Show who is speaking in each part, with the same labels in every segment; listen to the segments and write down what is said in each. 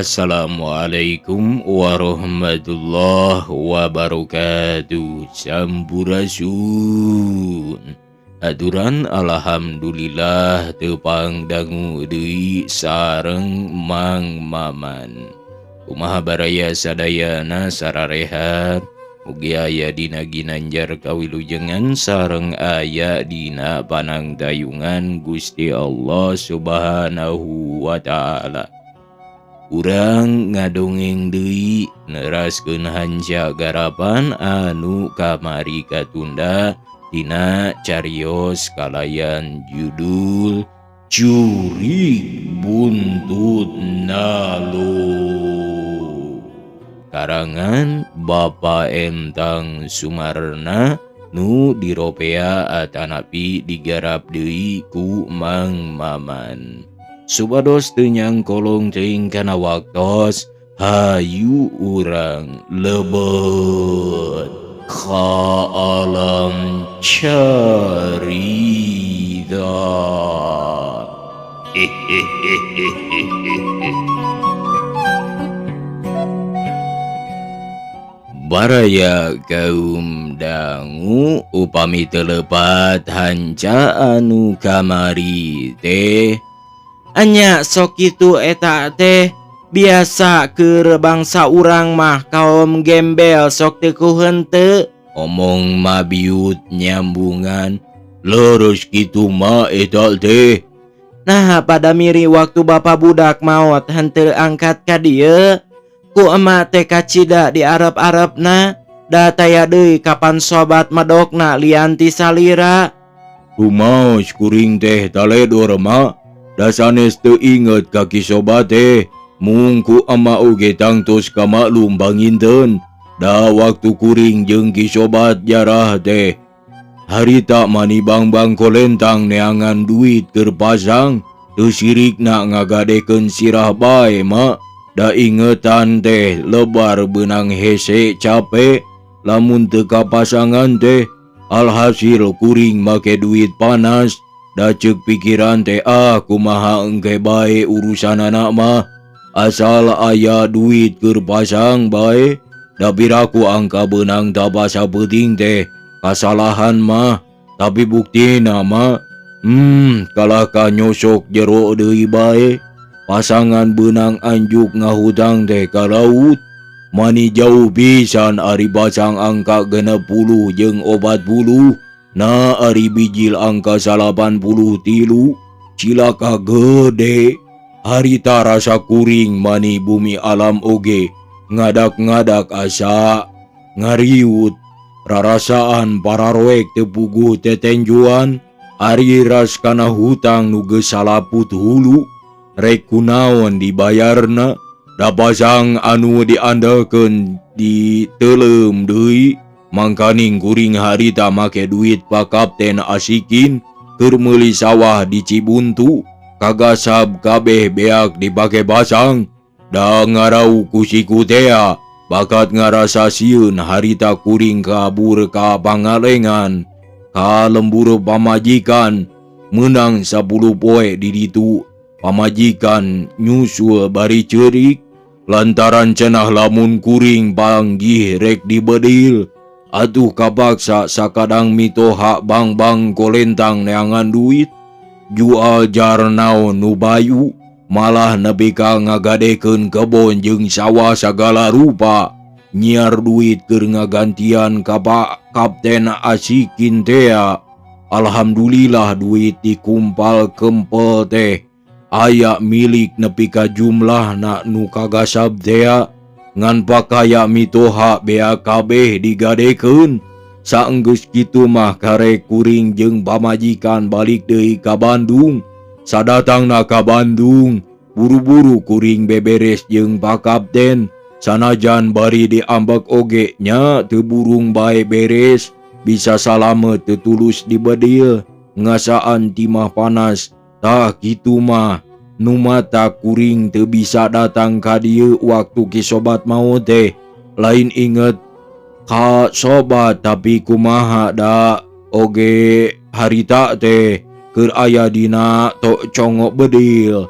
Speaker 1: Assalamualaikum warahmatullahi wabarakatuh. Sampurasun. Aturan Alhamdulillah tepang dangu deui sareng Mang Maman. Kumaha baraya sadayana, sararehat? Mugi aya dina ginanjar kawilujengan sareng aya dina panangtayungan Gusti Allah Subhanahu wa ta'ala. Urang ngadongeng deui, neraskeun hanca garapan anu kamari katunda dina carios kalayan judul Jurig Buntut Nalo, karangan Bapak Entang Sumarna, nu diropea atanapi digarap deui ku Mang Maman. Supados teu nyangkolong teuing kana waktos, hayu urang lebet ka alam carita. Baraya kaum dangu, upami teu lepat hanca anu kamari teh.
Speaker 2: Enya, sok kitu eta teh, biasa keur bangsa urang mah, kaum gembel sok teu ku henteu.
Speaker 1: Omong mabiut nyambungan. Leres kitu mah eta teh.
Speaker 2: Nah, pada miri waktu bapak budak maot henteu angkat ka dieu ku emak teh, kacida di arep-arepna, da taya deui kapan sobat medokna lian ti salira.
Speaker 1: Rumaos kuring teh taledor, Mak, da sanes teu inget ka Ki Sobat teh. Mung ku emak oge tangtos kamaklum panginten, da waktu kuring jeung Ki Sobat jarah teh harita mani bang-bang kolentang neangan duit keur pasang, teu sirikna ngagadekeun sirah bae, Mak. Da ingetan teh lebar beunang hese cape lamun teu kapasangan teh. Alhasil kuring make duit panas, da ceuk pikiran teh, ah, kumaha engke bae urusanana mah, asal aya duit keur pasang bae. Da piraku angka beunang taba sapeuting teh kasalahan mah, tapi buktina mah kalah ka nyosok jero deui bae. Pasangan beunang anjuk ngahutang teh ka laut, mani jauh pisan. Ari pasang angka 60 jeung 40, nah, ari bijil angka 83. Cilaka gede harita rasa kuring, mani bumi alam oge ngadak-ngadak asa ngariut, rarasaan pararoek teu puguh tetenjuan. Ari ras kana hutang nu geus salaput hulu, rek kunaon dibayarna? Da pasang anu diandalkeun diteuleum deui. Mangkaning kuring harita make duit Pak Kapten Asikin keur meuli sawah di Cibuntu, kagasab kabeh beak dipake pasang. Da ngarau ku siku tea, bakat ngarasa sieun harita kuring kabur ka Pangalengan, ka lembur pamajikan, meunang 10 poe di ditu, pamajikan nyusul bari ceurik lantaran cenah lamun kuring panggih rek dibedil. Atuh kapaksa sakadang mitoha bang-bang kolentang neangan duit, jual jar naon nu bayu, malah nepi ka ngagadekeun kebon jeung sawah sagala rupa, nyiar duit keur ngagantian ka Pak Kapten Asikin tea. Alhamdulillah duit dikumpal kempel teh aya milik nepi ka jumlahna nu kagasab tea. Ngan pakaya mitoha bea kabeh digadekeun. Saenggeus kitu mah karek kuring jeung pamajikan balik deui ka Bandung. Sadatangna ka Bandung, buru-buru kuring beberes jeung Pak Kapten, sanajan bari diambek oge nya teu burung bae beres, bisa salamet teu tulus dibedil ngasaan timah panas. Tah, kitu mah nu matak kuring teu bisa datang ka dieu waktu Ki Sobat maot teh. Lain inget ka sobat, tapi kumaha da oge harita teh keur aya dina tok congok bedil.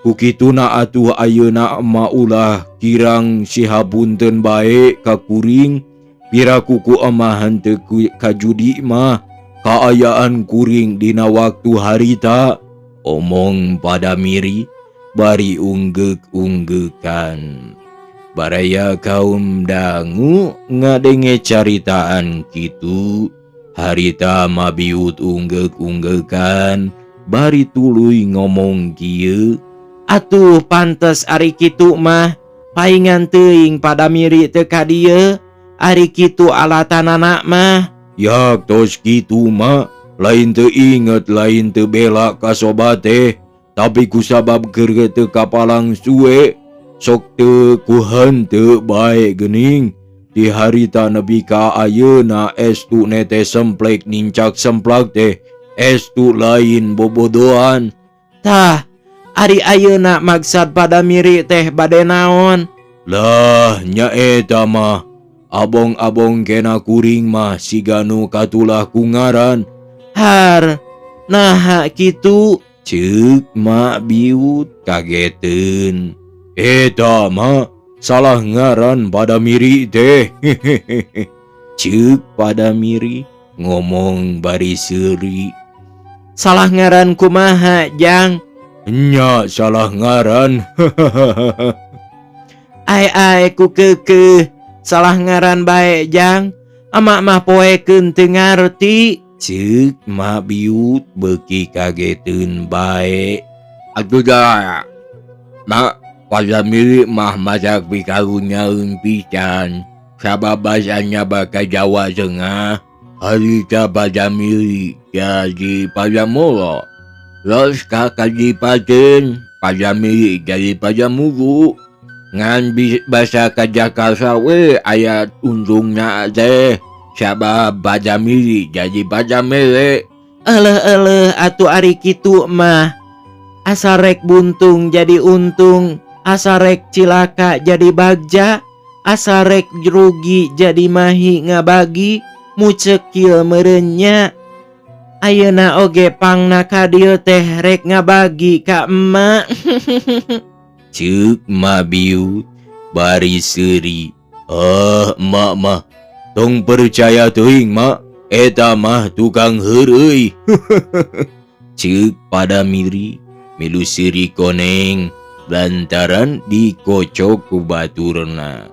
Speaker 1: Ku kituna atuh ayeuna emak ulah kirang sihapunten bae ka kuring. Piraku ku emak henteu kajudi mah kaayaan kuring dina waktu harita. Omong Padamiri bari unggeuk-unggeukan. Baraya kaum dangu ngadenge caritaan kitu. Harita mabiut unggeuk-unggeukan bari tuluy ngomong kieu.
Speaker 2: Atuh pantes ari kitu mah paingan teuing Padamiri teu ka dieu. Ari kitu alatanana mah.
Speaker 1: Ya tos kitu mah lain teu inget lain teu bela ka sobat teh, tapi kusabab keur teu kapalang suwe sok teu ku henteu bae geuning. Di harita nepi ka ayeuna estu nete semplek nincak semplak teh estu lain bobodohan.
Speaker 2: Tah ari ayeuna maksad Padamiri teh bade naon?
Speaker 1: Lah nya eta mah abong-abong kena kuring mah siga nu katulah ku ngaran.
Speaker 2: Har naha kitu?
Speaker 1: Ceuk Mak Biut kageteun. Eta mah salah ngaran Padamiri teh. Ceuk Padamiri ngomong bari seuri.
Speaker 2: Salah ngaran kumaha jang?
Speaker 1: Nya salah ngaran.
Speaker 2: Ai ai ku keukeuh salah ngaran bae jang. Emak mah poekeun teu ngarti.
Speaker 1: Ceuk Mak Biut beuki kageteun bae. Atuh da Mak Padamiri mah masak pikarunyaeun pisan. Sabab basanya baka Jawa Tengah. Harita Padamiri jadi Padamoro. Los ka Kadipaten Padamiri jadi Padamugu. Ngan basa ka Jakarta we aya untungna teh. Sabab Padamiri jadi Padamere.
Speaker 2: Eleuh-eleuh atuh ari kitu mah. Asa rek buntung jadi untung, asa rek cilaka jadi bagja, asa rek rugi jadi mahi ngabagi, mucekil meureun nya. Ayeuna oge pangna ka dieu teh rek ngabagi ka emak.
Speaker 1: Ceuk Mak Biut bari seuri. Ah, emak mah tong percaya teuing mak, eta mah tukang heureuy. Ceuk Padamiri milu seuri koneng lantaran dikocok ku baturna.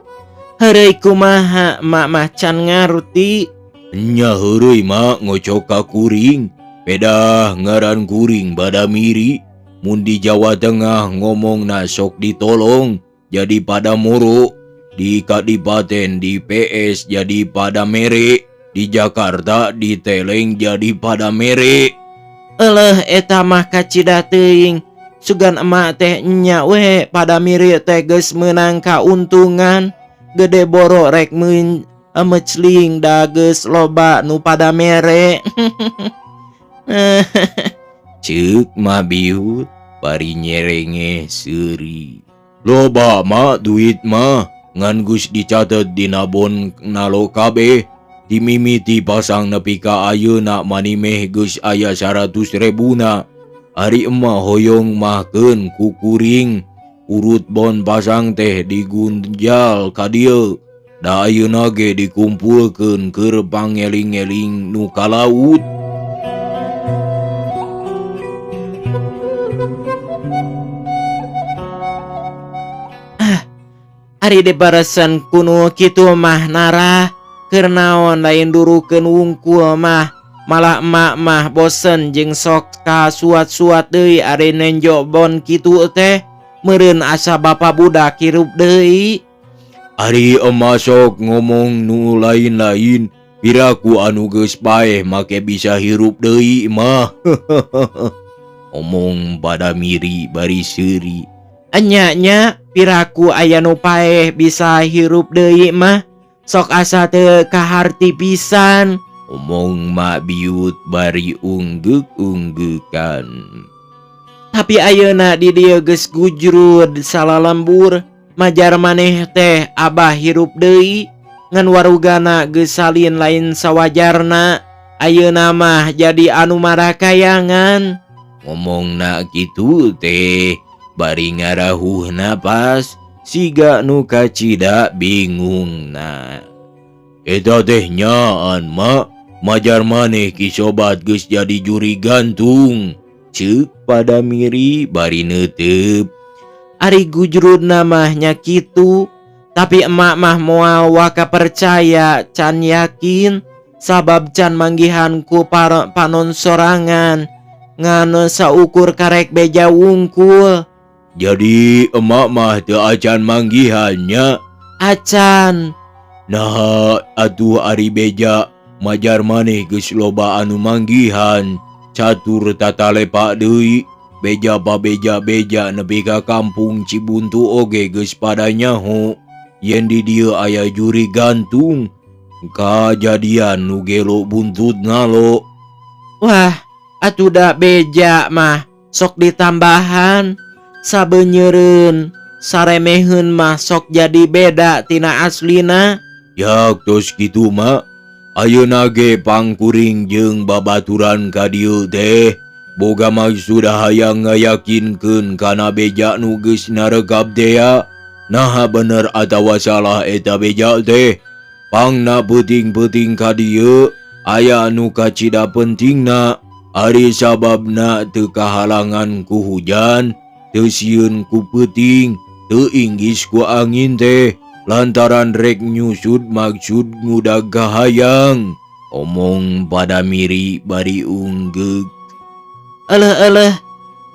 Speaker 2: Heureuy kumaha emak mah can ngarti?
Speaker 1: Nya heureuy mak ngocok ka kuring, pedah ngaran kuring Padamiri. Mun di Jawa Tengah ngomongna sok ditolong jadi Padamoro, di Kadipaten di PS jadi Padamere, di Jakarta diteleng jadi Padamere.
Speaker 2: Eleuh eta mah kacida teuing. Sugan emak teh nya we Padamiri teh geus meunang kauntungan. Gede boro rek mecling da geus loba nu Padamere.
Speaker 1: Ceuk Mak Biut bari nyerenge seuri. Loba mak duit mah ngan geus dicatet dina bon nalo kabeh. Dimimiti pasang nepi ka ayeuna manimeh geus aya 100 rebuna. Ari emak hoyong mahkeun ku kuring. Urut bon pasang teh digunjal ka dieu. Da ayeuna ge dikumpulkeun keur pangeling-eling nu ka laut.
Speaker 2: Ah, ari dibaresen kunu kitu mah narah. Keur naon lain durukeun wungkul mah. Malah emak mah bosen jeung sok kasuat-suat deui ari nenjo bon kitu teh. Meureun asa bapa budak hirup deui.
Speaker 1: Ari emak sok ngomong nu lain-lain, piraku anu geus paeh make bisa hirup deui mah. Omong Padamiri bari seuri.
Speaker 2: Enya nya piraku aya nu paeh bisa hirup deui mah. Sok asa teu kaharti pisan.
Speaker 1: Omong Mak Biut bari unggeuk-unggekan.
Speaker 2: Tapi ayeuna di dieu geus gujrud salalembur. Majar maneh teh abah hirup deui. Ngan warugana geus salin lain sawajarna. Ayeuna mah jadi anu marakayangan.
Speaker 1: Ngomongna kitu teh Bari ngarahuh napas siga nu kacida bingungna. Eta teh nyaan mak, majar maneh Ki Sobat geus jadi juri gantung. Ceuk Padamiri bari neuteup.
Speaker 2: Ari gujrudna mah nya kitu, tapi emak mah moal waka percaya can yakin sabab can manggihan ku panon sorangan ngan saukur karek beja wungkul.
Speaker 1: Jadi emak mah teu acan manggihannya?
Speaker 2: Acan.
Speaker 1: Naha atuh ari beja majar maneh geus loba anu manggihan. Catur tatalepak deui beja pabeja-beja nepi ka kampung Cibuntu oge geus pada nyaho yen di dieu aya juri gantung kajadian nu gelo buntut nalo.
Speaker 2: Wah, atuh da beja mah sok ditambahan sabeunyereun saremeheun mah sok jadi beda tina aslina.
Speaker 1: Ya tos kitu mah ayeuna ge pangkuring jeung babaturan ka dieu teh boga maksud hayang ngayakinkeun kana beja nu geus naregab tea. Naha bener atawa salah eta beja teh pangna peuting-peuting ka dieu aya nu kacida pentingna ari sababna teu kahalangan ku hujan teu sieun ku peuting teu inggis ku angin teh lantaran rek nyusud maksud ngudag kahayang. Omong Padamiri bari unggeuk.
Speaker 2: Eleh-eleh,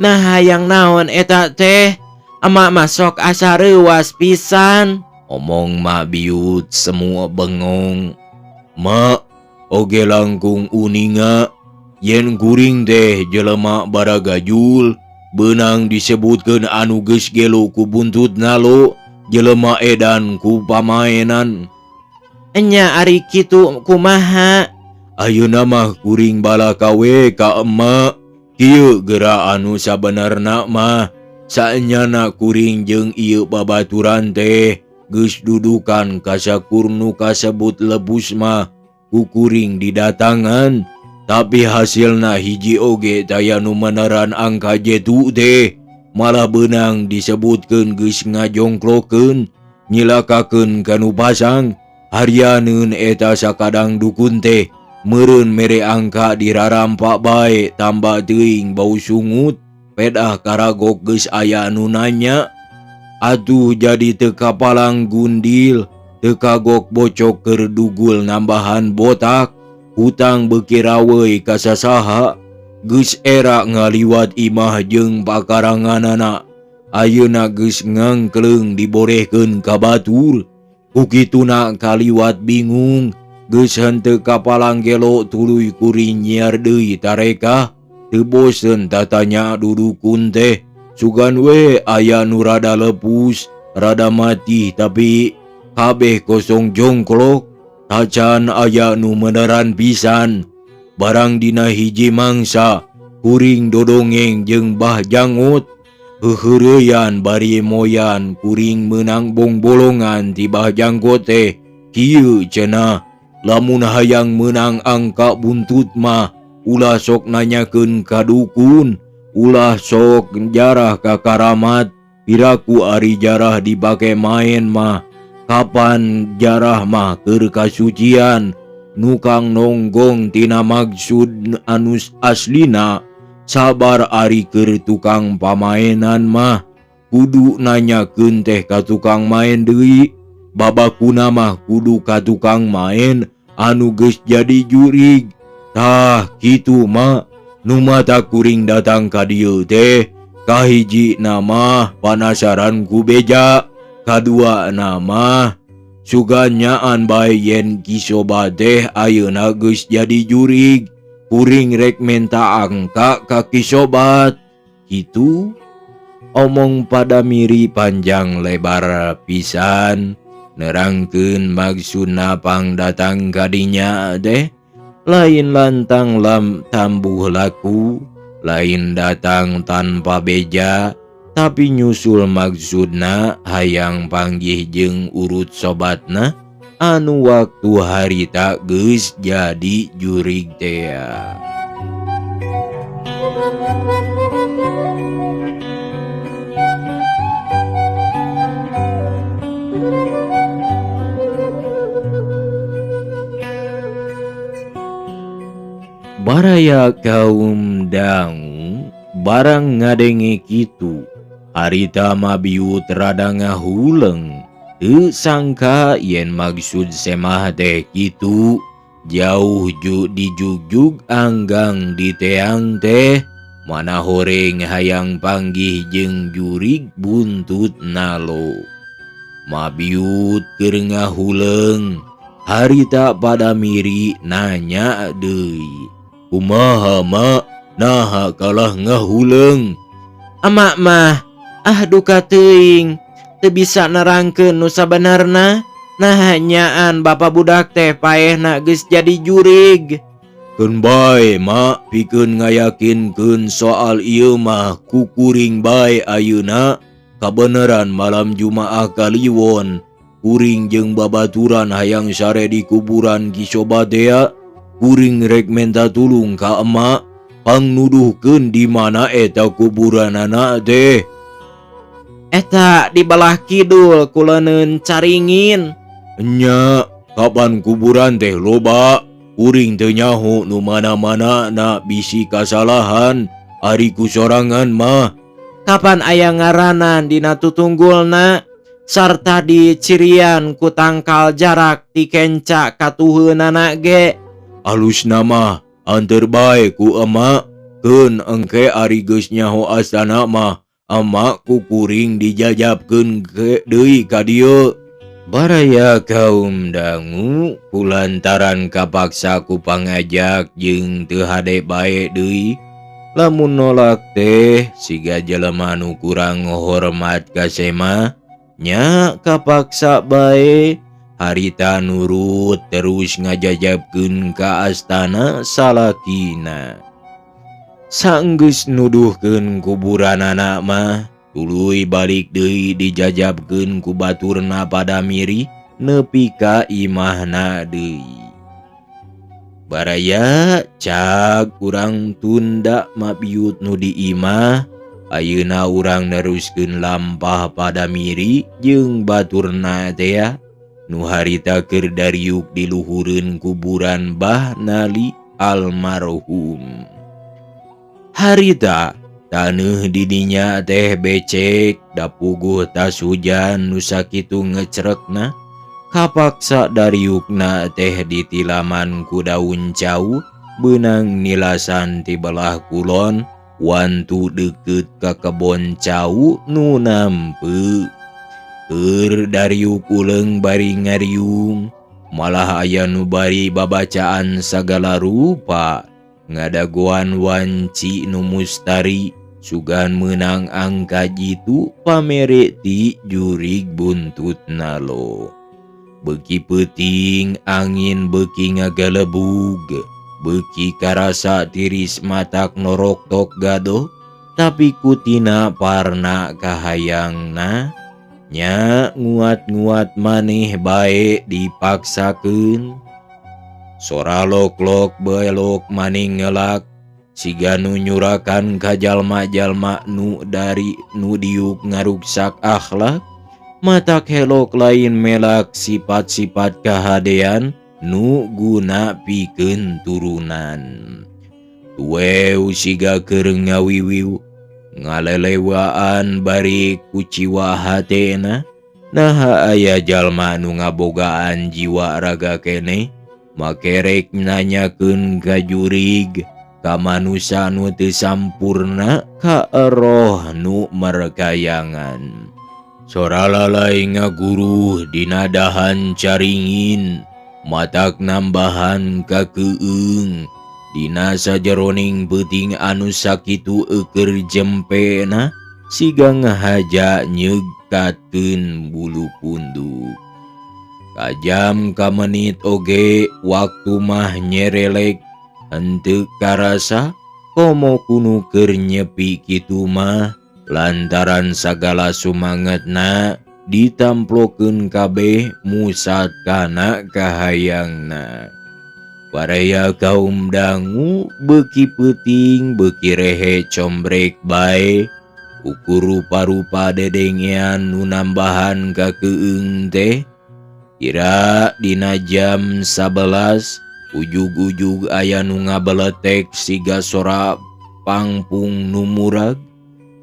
Speaker 2: nah hayang naon eta teh? Emak mah sok asa reuwas pisan.
Speaker 1: Omong mak biut semua bengong. Mak oge langkung uninga yen kuring teh jelema baragajul beunang disebutkeun anu geus gelo ku buntut nalo jelema edan ku pamaenan.
Speaker 2: Enya ari kitu kumaha?
Speaker 1: Ayeuna mah kuring balaka we ka emak. Kieu geura anu sabenerna mah saenyana kuring jeung ieu babaturan teh geus dudukan kasakur nu kasebut lebus mah ku kuring didatangan, tapi hasilna hiji oge taya nu meneran angka jetu teh malah beunang disebutkeun geus ngajongklokeun nyilakakeun ka nu pasang. Harianeun eta sakadang dukun teh meureun mere angka dirarampak bae tambah teuing bau sungut pedah karagok geus aya nu nanya. Atuh jadi teu kapalang gundil teu kagok bocok keur dugul nambahan botak hutang beuki raweuy ka sasaha geus era ngaliwat imah jeung pakaranganana ayeuna geus ngangkleung diborehkeun ka batur. Ku kituna kaliwat bingung geus henteu kapalang gelo tuluy kuring nyiar deui tarekah teu bosen tatanya dudukun teh sugan we aya nu rada lepus rada mati tapi kabeh kosong jongklok tacan aya nu meneran pisan. Barang dina hiji mangsa kuring dodongeng jeung Bah Jangut heuheureyan bari moyan kuring meunang bongbolongan ti Bah Janggot teh. Kieu cenah lamun hayang meunang angka buntut mah ulah sok nanyakeun ka dukun, ulah sok jarah ka karamat, piraku ari jarah dipake maen mah kapan jarah mah keur kasucian nukang nonggong tina maksud anus aslina. Sabar ari keur tukang pamaenan mah kudu nanyakeun teh ka tukang maen deui, babakuna mah kudu ka tukang maen anu geus jadi jurig. Tah kitu mah nu mata kuring datang ka dieu teh kahiji nama panasaran ku beja, kadua nama sugan nyaan bae yen Ki Sobat teh ayeuna geus jadi jurig, kuring rek menta angka ka Ki Sobat. Kitu omong Padamiri panjang lebar pisan nerangkeun maksudna pangdatang kadinya teh lain lantang lam tambuh laku, lain datang tanpa beja, tapi nyusul maksudna hayang panggih jeung urut sobatna anu waktu harita geus jadi jurig tea. Baraya kaum dangu barang ngadenge kitu harita mabiut rada ngahuleng teu sangka yen maksud Semah teh kitu jauh ju dijugjug anggang diteang teh mana horeng hayang panggih jeung jurig buntut nalo. Mabiut keur ngahuleng harita pada miri nanya deui, kumaha mak naha kalah ngahuleng?
Speaker 2: Emak mah ah duka teuing teu bisa nerangkeun nu sabenerna. Nah nyaan bapak budak teh paehna geus jadi jurig.
Speaker 1: Keun bae mak pikeun ngayakinkeun soal ieu mah kukuring bae ayeuna kabeneran malam Jumaah kaliwon kuring jeung babaturan hayang sare di kuburan Ki Sobat tea kuring rek menta tulung ka emak pangnuduhkeun di mana eta kuburanana teh.
Speaker 2: Eta di belah kidul kuleneun Caringin.
Speaker 1: Nya kapan kuburan teh loba kuring teu nyaho nu mana-mana na bisi kasalahan ari ku sorangan mah.
Speaker 2: Kapan aya ngaranan dina tutunggulna sarta di cirian ku tangkal jarak ti kenca katuheunana ge.
Speaker 1: Alusna mah anteur bae ku emak keun engke ari geus nyaho astana mah emak ku kuring dijajabkeun ge deui ka dieu. Baraya kaum dangu kulantaran kapaksa ku pangajak jeung teu hade bae deui lamun nolak teh siga jelema nu kurang hormat ka Sema nya kapaksa bae harita nurut terus ngajajabkeun ka astana salakina. Sanggeus nuduhkeun kuburanana mah tuluy balik deui dijajabkeun ku baturna pada miri nepi ka imahna deui. Baraya cag urang tunda mabiut nu di imah ayeuna urang neruskeun lampah pada miri jeung baturna tea nu harita keur dariuk di luhureun kuburan Bah Nali almarhum. Harita taneuh didinya teh becek dapuguh tas hujan nu sakitu ngecrekna kapaksa dariukna teh ditilaman ku daun cau beunang nilasan ti belah kulon wantu deukeut ka kebon cau nu nampe. Keur dariuk uleung bari ngariung malah aya nu bari babacaan sagala rupa ngadagoan wanci nu mustari sugan meunang angka jitu pamere ti jurig buntut nalo. Beuki peuting angin beuki ngagalebug beuki karasa tiris matak noroktok gadoh tapi kutina parna kahayangna nya nguat-nguat maneh bae dipaksakeun. Sora lok-lok belok maning ngelak siga nu nyurakan ka jalma-jalma nu dari nu diuk ngaruksak akhlak matak helok lain melak sifat-sifat kahadean nu guna pikeun turunan. Tueu siga keur ngawiwiw ngalelewaan bari kuciwa hatena naha aya jalma nu ngabogaan jiwa raga keneh makerek nanyakeun ka jurig ka manusa nu teu sampurna ka eroh nu merkayangan. Sora lalai ngaguruh dina dahan caringin matak nambahan kakeueung dina sajeroning peuting anu sakitu eueur jempena siga ngahaja nyeugkateun bulu punduk. Kajam ka menit oge waktu mah nyerelek henteu karasa komo kunu keur nyepi kitu mah lantaran sagala sumangetna ditamplokeun kabeh musat kana kahayangna. Baraya kaum dangu beuki peuting beuki rehe combrek bae ukur rupa-rupa dedengean nu nambahan kakeueung teh. Kira dina jam 11 Ujug-ujug aya nu ngabeletek siga sora pangpung nu murag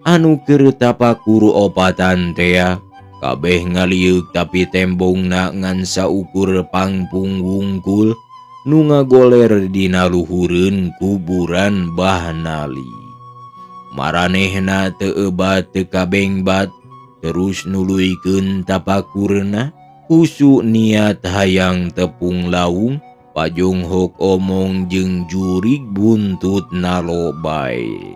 Speaker 1: anu keur tapakur opatan tea. Kabeh ngalieuk tapi tembongna ngan saukur pangpung wungkul nu ngagoler dina luhureun kuburan Bah Nali. Maranehna teu ebat teu kabengbat terus nuluykeun tapakurna kusu niat hayang tepung laung pajonghok omong jeung jurig buntut nalobae.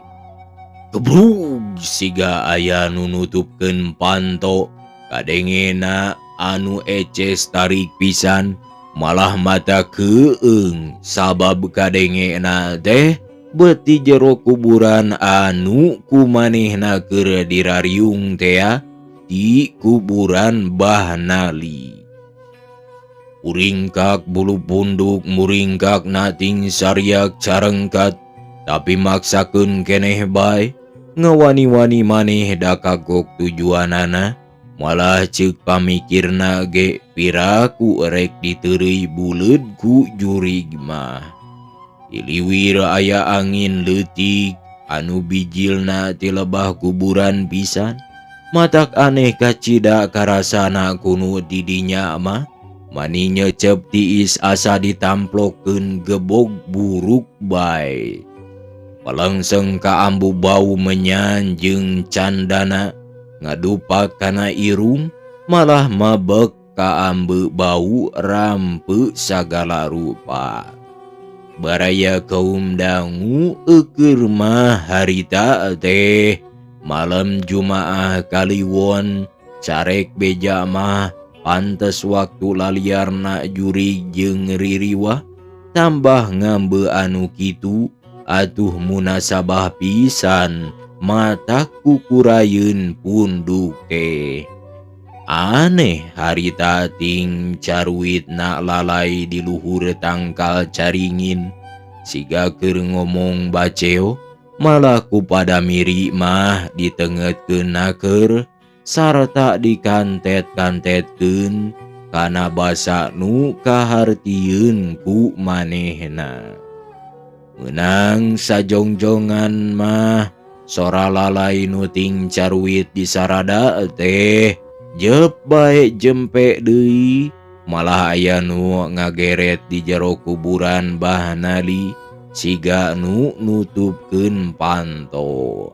Speaker 1: Gebrug siga aya nu nutupkeun panto kadengena anu eces tarik pisan malah mata keung sabab kadengena teh beuti jero kuburan anu kumanehna keur dirariung tea di kuburan Bah Nali. Muringkak bulu punduk muringkak nating sariak carengkat tapi maksakeun keneh bae ngawani-wani maneh da kagok tujuanana malah ceuk pamikirna ge piraku rek diteureuy buleud ku jurig mah. Iliwir aya angin leutik anu bijilna ti lebah kuburan pisan. Matak aneh kacida karasana kunu didinya mah mani nyecep tiis asa ditamplokeun gebog buruk bae. Palengseng ka ambu bau menyan jeung candana ngadupak kana irung malah mabek ka ambu bau rampe sagala rupa. Baraya kaum dangu eukeur mah harita teh malam Jumaah Kaliwon carek beja mah pantes waktu laliarna jurig jeung ririwah tambah ngambe anu kitu atuh munasabah pisan mata kukurayeun punduk teh. Aneh harita ting caruitna lalai di luhur tangkal caringin siga keur ngomong baceo malah ku Padamiri mah ditengetkeun naker sarta dikantet-kantetkeun kana basa nu kahartieun ku manehna. Meunang sajongjongan mah sora lalai nu ting caruit disarada teh jep bae jempe deui malah aya nu ngageret di jero kuburan Bah Nali siga nu nutupkeun panto.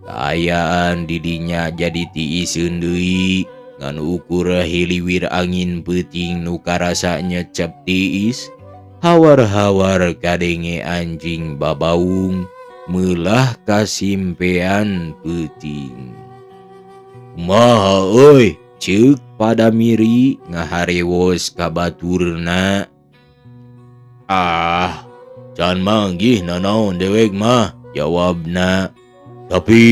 Speaker 1: Kaayaan didinya jadi tiiseun deui ngan ukur hiliwir angin peuting nu karasa nyecep tiis hawar-hawar kadenge anjing babaung meulah kasimpean peuting. Kumaha euy ceuk Padamiri ngaharewos ka baturna. Ah, can manggih nanaon dewek mah jawabna. Tapi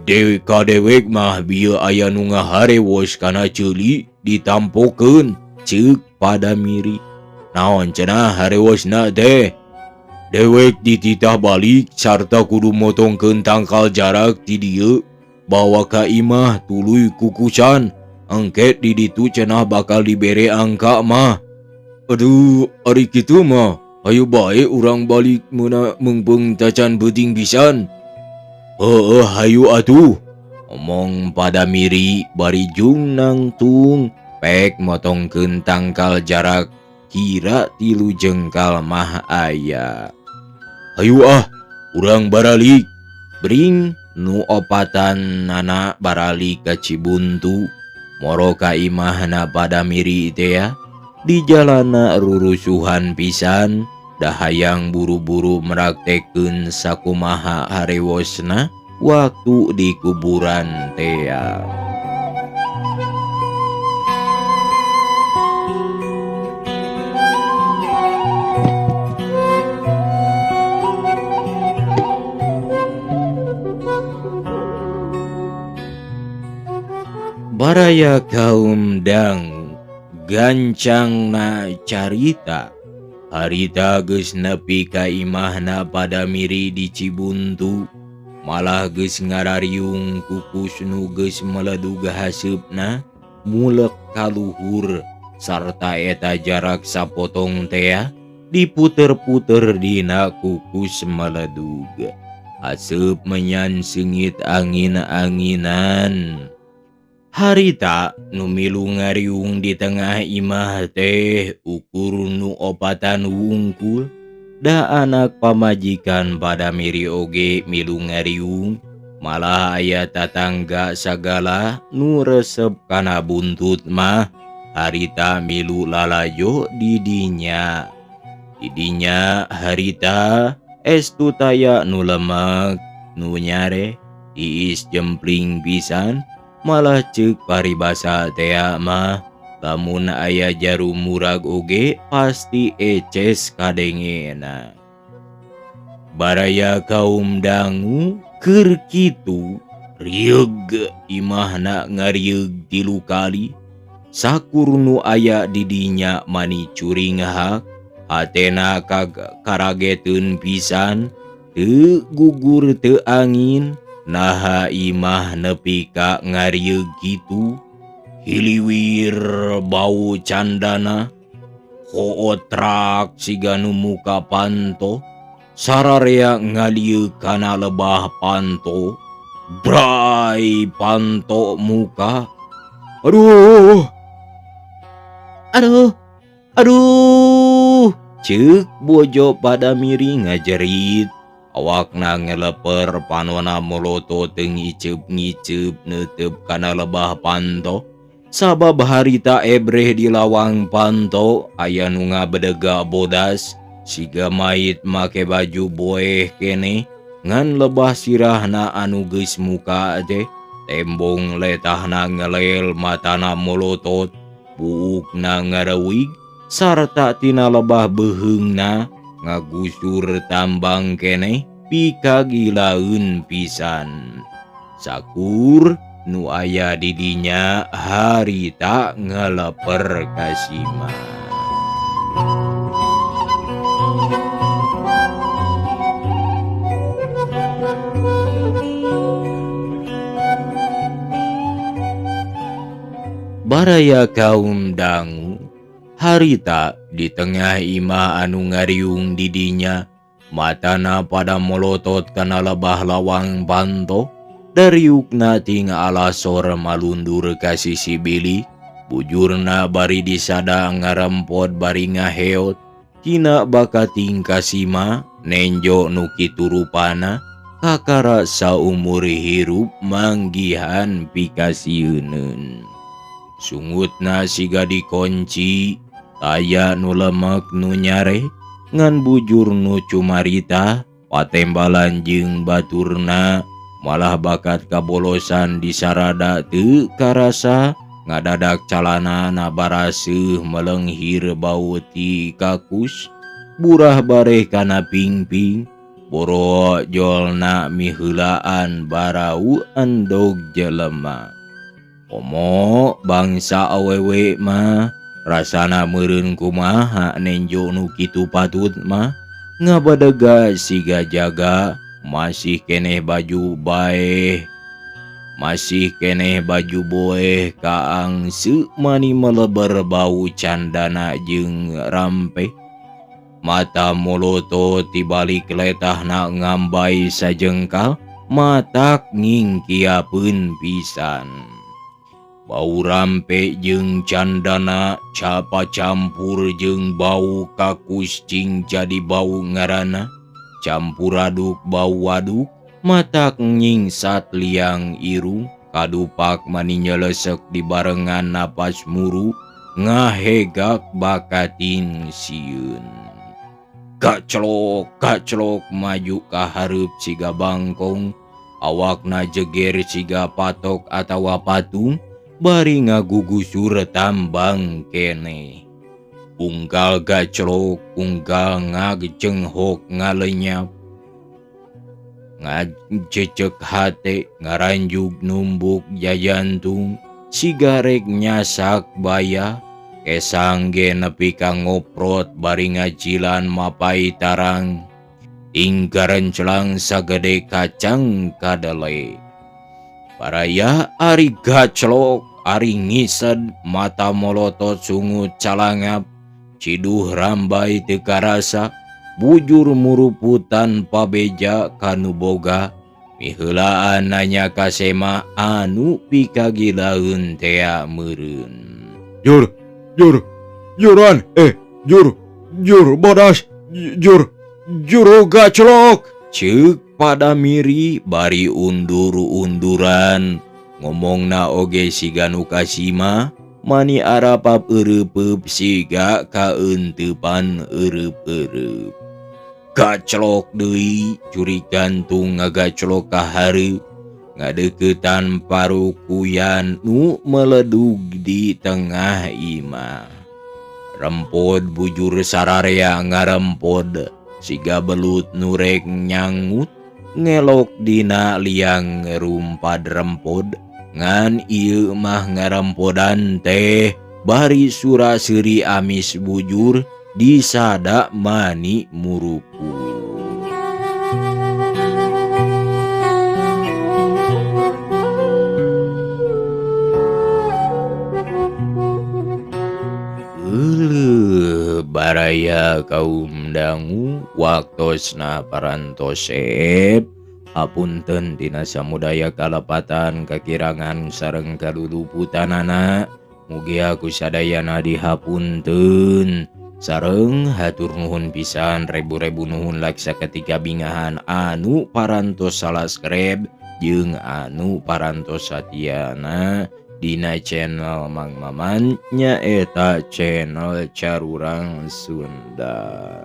Speaker 1: dewek ka dewek mah bieu aya nu ngaharewos kana ceuli ditampokeun ceuk Padamiri. Naon cenah harewosna teh? Dewek dititah balik sarta kudu motongkeun tangkal jarak ti dieu bawa ka imah tuluy kukusan. Engke di ditu cenah bakal dibere angka mah. Aduh, ari kitu mah hayu bae urang balik meuna meungpeung tacan beuting pisan. Heueuh hayu atuh. Omong Padamiri bari jung nangtung pek motongkeun tangkal jarak kira 3 jengkal mah aya. Hayu ah, urang baralik. Bring nu opatan nana baralik ka Cibuntu. Moro ka imahna Padamiri tea di jalana rurusuhan pisan dahayang buru-buru meraktekeun sakumaha harewosna waktu di kuburan tea. Baraya kaum dang gancangna carita harita geus nepi ka imahna Padamiri di Cibuntu malah geus ngarariung kukus nu geus meledug haseupna mulek kaluhur sarta eta jarak sapotong tea Diputer-puter dina kukus meledug. Aseup menyan seungit angin-anginan. Harita nu milu ngariung di tengah imah teh ukur nu opatan wungkul. Da anak pamajikan Pak Damiri oge milu ngariung. Malah aya tatangga sagala nu resep kana buntut mah harita milu lalajo di dinya. Di dinya harita estu taya nu lemek nu nyare tiis jempling pisan. Malah ceuk paribasa tea mah lamun aya jarum murag oge pasti eces kadengena. Baraya kaum dangu keur kitu rieug imahna ngarieug 3 kali. Sakur nu aya di dinya mani curinghak hatena karageteun pisan teu gugur teu angin. Naha imah nepi ka ngarieug kitu hiliwir bau candana hootrak siga nu muka panto sararea ngalieuk kana lebah panto bray panto muka. Aduh aduh aduh ceuk bojo Pak Damiri ngajerit. Awakna ngeleper panona molotot teu ngiceup-ngiceup neuteup kana lebah panto. Sabab harita ebreh di lawang panto aya nu ngabedega bodas siga mayit make baju boeh keneh ngan lebah sirahna anu geus muka teh tembong letahna ngelel matana molotot buukna ngareuwig sarta tina lebah beuheungna ngagusur tambang keneh pikagilaeun pisan. Sakur nu aya di dinya harita ngeleper kasima. Baraya kaum dangu harita di tengah imah anu ngariung di dinya matana pada molotot kana lebah lawang panto dariukna ting alasor malundur ka sisi bilik bujurna bari disada ngarempot bari ngaheot tina bakating kasima nenjo nu kitu rupana kakara saumur hirup manggihan pikasieuneun. Sungutna siga dikunci taya nu lemek nu nyare ngan bujur nu cumarita patembalan jeung baturna malah bakat kabolosan disarada teu karasa ngadadak calanana baraseuh melenghir bau ti kakus burah bareh kana pingping borojolna miheulaan barau endog jelema. Komo bangsa awewe mah rasana meureun kumaha nenjo nu kitu patut mah ngabadega siga jaga masih keneh baju bae masih keneh baju boeh kaangse mani meleber bau candana jeung rampe mata molotot tibalik letahna ngambai sajengkal matak ngingkiapeun pisan. Bau rampe jeung candana capa campur jeung bau kakus cing jadi bau ngaranna campur aduk bau waduk matak nyingsat liang irung kadupak mani nyelesek dibarengan napas muru ngahegak bakating sieun. Gaclok gaclok maju ka hareup siga bangkong awakna jeger siga patok atawa patung bari ngagugusur tambang keneh. Unggal gaclok unggal ngagjenghok ngalenyap ngajecek hate ngaranjug numbuk jajantung sigarek nyasak baya kesang ge nepi ka ngoprot bari ngajilan mapai tarang tinggarenclang sagede kacang kadele. Baraya ari gaclok ari ngised mata molotot sungut calangap Ciduh rambai teu karasa bujur muruput tanpa beja kanu boga miheulaan nanya ka Sema anu pikagilaeun tea meureun.
Speaker 3: Jur, jur, juran, jur, jur bodas, jur, juru gaclok.
Speaker 1: Ceuk Padamiri bari undur-unduran ngomongna oge siga nu kasima mani arapap eureupeup siga kaeuntepan eureupeureub. Gaclok deui curi gantung ngagaclok ka hareup ngadeuketan parukuyan nu meledug di tengah imah. Rempod bujur sararea ngarempod siga belut nurek nyangut ngelok dina liang rumpad rempod ngan ieu mah ngarempodan teh bari sura seuri amis bujur disada mani murupu. Baraya kaum dangu waktosna parantosep hapunten tina samudaya kalepatan kakirangan sareng kaluluputanana mugi aku sadayana dihapunten sareng hatur nuhun pisan rebu-rebu nuhun laksa ketika bingahan anu parantos salaskreb jeung anu parantos satiana dina channel Mang Maman nyaeta channel Carurang Sunda.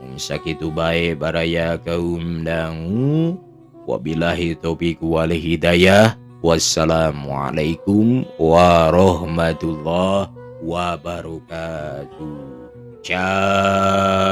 Speaker 1: Mung sakitu bae baraya kaum dangu, wabillahi taufiq wal hidayah, wassalamualaikum warahmatullahi wabarakatuh. Ciao.